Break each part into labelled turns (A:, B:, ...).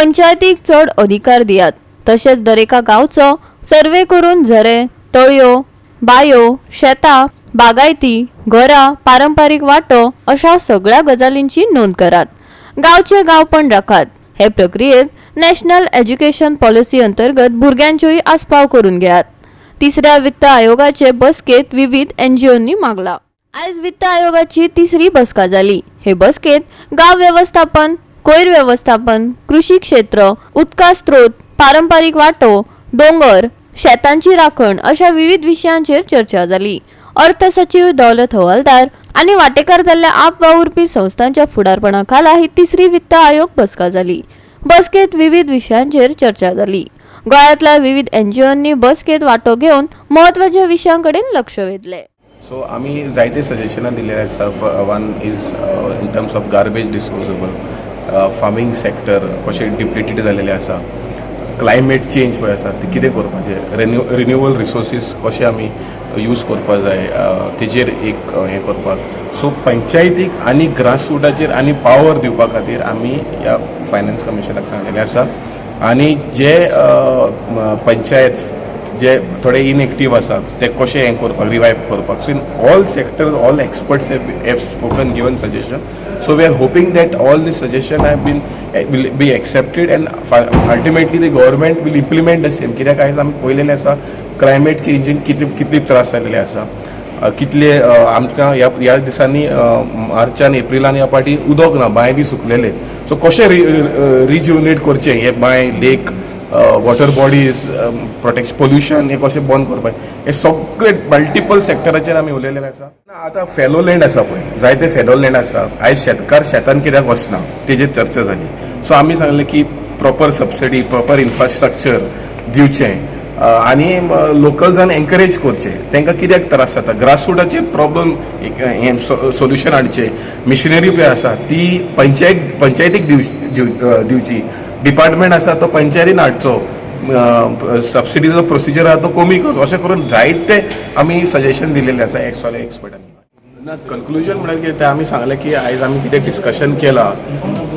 A: पंचायतीक चड अधिकार दियात. तशेंच दरेका गांवचो सर्वे करून झरे, तळयो, बायो, शेतां, बागायती, घरां, पारंपारीक वांटो अशा सगळ्या गजालींची नोंद करात. गांवचे गांवपण राखात. हे प्रक्रियेत नॅशनल एज्युकेशन पॉलिसी अंतर्गत भुरग्यांचोय आस्पाव करून घेयात, तिसऱ्या वित्त आयोगाचे बसकेत विविध एनजीओंनी मागला. आयज वित्त आयोगाची तिसरी बसका जाली. हे बसकेत गांव वेवस्थापन, कोयर वेवस्थापन, कृषी क्षेत्र, उदका स्त्रोत, पारंपारीक वांटो, दोंगर, शेतांची राखण अशा विविध विशयांचेर चर्चा जाली. अर्थ सचीव दौलत हवालदार आनी वांटेकार जाल्ल्या आप वावुरपी संस्थांच्या फुडारपणा खाला ही तिसरी वित्त आयोग बसका जाली. बसकेत विविध विशयांचेर चर्चा जाली. गोंयांतल्या विविध एनजीओंनी बसकेत वांटो घेवन म्हत्वाच्या विशयां कडेन लक्ष वेधलें.
B: सो आमी जायते सजेशनां दिल्ले आसा. One is in terms of garbage disposable, farming sector कशें डिप्लिटेड जालेलें आसा, क्लायमेट चेंज पळय आसा, ते कितें करपाचें, रिन्युएबल रिसोर्सीस कशें आमी यूज करपा जाय, तेजेर एक हें करपाक. सो पंचायतीक आनी ग्रासरुटाचेर आनी पावर दिवपा खातीर आमी ह्या फायनान्स कमिशनाक सांगलेलें आसा. आनी जे पंचायत जे थोडे इनएक्टीव आसा, ते कशें हें करपाक, रिवायव करपाक. So in all sector, all experts have spoken, given suggestion. So we are hoping that all the suggestion have been will be accepted and ultimately the government will implement the same. कित्याक आयज आमी पळयलेलें आसा, climate चेंजीन कितले कितले त्रास जाल्ले आसा, कितले आमकां ह्या दिसांनी, मार्चान, एप्रिलान ह्या पाटी उदक ना, बांय बी सुकलेले. सो कशें रिज्युनेट करचें हे बांय, lake, water bodies, protection, pollution हे कशें बंद करपाक, हे सगळे मल्टिपल सेक्टराचेर आमी उलयलेले आसा. आतां फेलो लँड आसा पळय, जायते फेलो लँड आसा. आयज शेतकार शेतान कित्याक वचना, तेजेर चर्चा जाली. सो आमी सांगलें की प्रॉपर सबसिडी, प्रॉपर इन्फ्रास्ट्रक्चर दिवचें आनी लोकल्सान एनकरेज करचें. तांकां कित्याक त्रास जाता, ग्रासरुटाचे प्रॉब्लम हें सोल्युशन हाडचें. मिशनरी पळय आसा, ती पंचायतीक दिवची, डिपार्टमेंट आसा तो पंचायतीन हाडचो, सबसिडीचो प्रोसिजर आहा तो कमी करचो. अशें करून जायते आमी सजेशन दिलेले आसा एक्सवाले एक्सपर्टांनी. ना, कन्क्लुजन म्हळ्यार कितें, तें आमी सांगलें की आयज आमी कितें डिस्कशन केलां,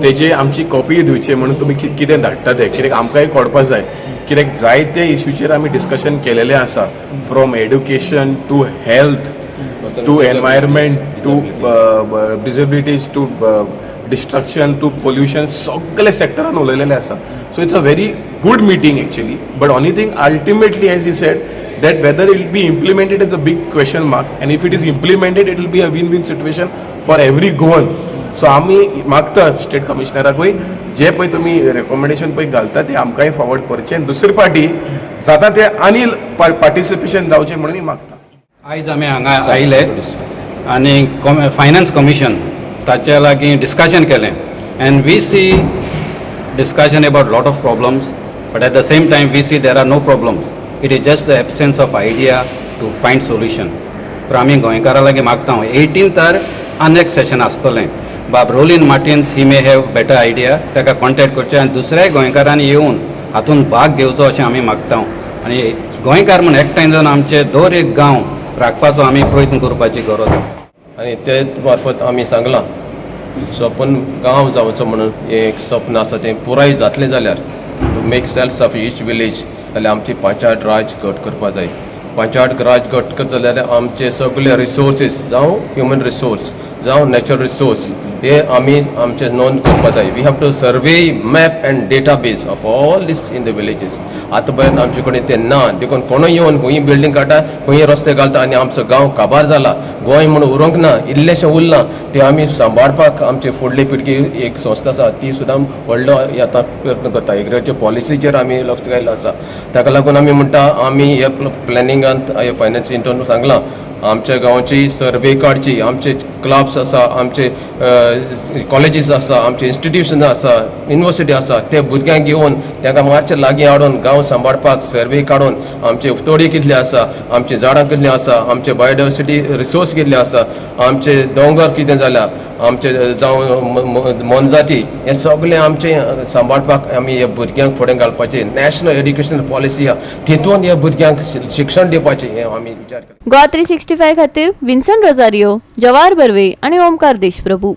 B: तेजे आमची कॉपी दिवची म्हणून तुमी कितें धाडटा तें, कित्याक आमकांय कळपा जाय, कित्याक जायते इश्यूचेर आमी डिस्कशन केलेलें आसा, from education to health to environment to disabilities to destruction to pollution, सगळे सेक्टरान उलयलेले आसा. So it's a very good meeting actually, but only thing, ultimately, as you said, that whether it will be implemented is a big question mark, and if it is implemented, it will be a win-win situation for every Goan. So आमी मागता state कमिशनराकूय, जे पळय तुमी recommendation पळय घालता, ते आमकांय forward करचें आनी दुसरे पार्टी जाता ते आनी पार्टिसिपेशन जावचें म्हणून मागता.
C: आयज आमी हांगा आयले आनी फायनान्स कमिशन ताच्या लागीं डिस्कशन केलें and we see discussion about lot of problems, but at the same time we see there are no problems. It is just the absence of idea to find solution. पूण आमी गोंयकारां लागीं मागता, 18थार आनी एक सेशन आसतलें. बाब Rolin Martins, he may have better idea. ताका कॉन्टेक्ट करचें आनी दुसऱ्याय गोंयकारांनी येवन हातूंत भाग घेवचो अशें आमी मागता. आनी गोंयकार म्हूण एकठांय जावन आमचे दर एक गांव राखपाचो आमी प्रयत्न करपाची गरज आसा.
D: आनी ते मार्फत आमी सांगलां, सपन गांव जावचो म्हणून हें एक सपन आसा, तें पुराय जातलें जाल्यार, to make self sufficient each village जाल्यार आमची पंचायत राज घट करपा जाय. पंचायत राज घट करता जाल्यार आमचे सगळे रिसोर्सीस, जावं ह्युमन रिसोर्स जावं नॅचरल रिसोर्स, हे आमी आमचे नोंद करपा जाय. We have to survey, map and database of all this in the villages. आतां पर्यंत आमचे कडेन ते ना, देखून कोणूय येवन खंय बिल्डींग काडटा, खंय रस्ते घालता आनी आमचो गांव काबार जाला. गोंय म्हणून उरोंक ना, इल्लेशें उरलां, तें आमी सांबाळपाक आमची फुडली पिळगी एक संस्था आसा, ती सुद्दां व्हडलो आतां प्रयत्न करता. एग्रीकल्चर पॉलिसीचेर आमी लक्ष घायल्लें आसा. ताका लागून आमी म्हणटा, आमी ह्या प्लॅनिंगांत, हे फायनान्स इंटून सांगलां, आमच्या गांवची सर्वे काडची. आमचे क्लब्स आसा, आमचे कॉलेजीस आसा, आमचे इन्स्टिट्युशन आसा, युनिवर्सिटी आसा, ते भुरग्यांक घेवन तांकां मातशें लागीं हाडून गांव सांबाळपाक सर्वे काडून आमचे तोडी कितले आसा, आमची झाडां कितलीं आसा, आमचे बायोडायवर्सिटी रिसोर्स कितले आसा, आमचे दोंगर कितें जाल्या, आमचे जावं मोनजाती, हे सगळे आमचे सांबाळपाक आमी ह्या भुरग्यांक फुडें घालपाचे. नॅशनल एड्युकेशन पॉलिसी आहा, तितून ह्या भुरग्यांक शिक्षण दिवपाचें हें आमी विचार करता.
A: गोवा 365 खातीर विन्सन रोजारियो, जवाहर बर्वे आणि ओमकार देशप्रभू.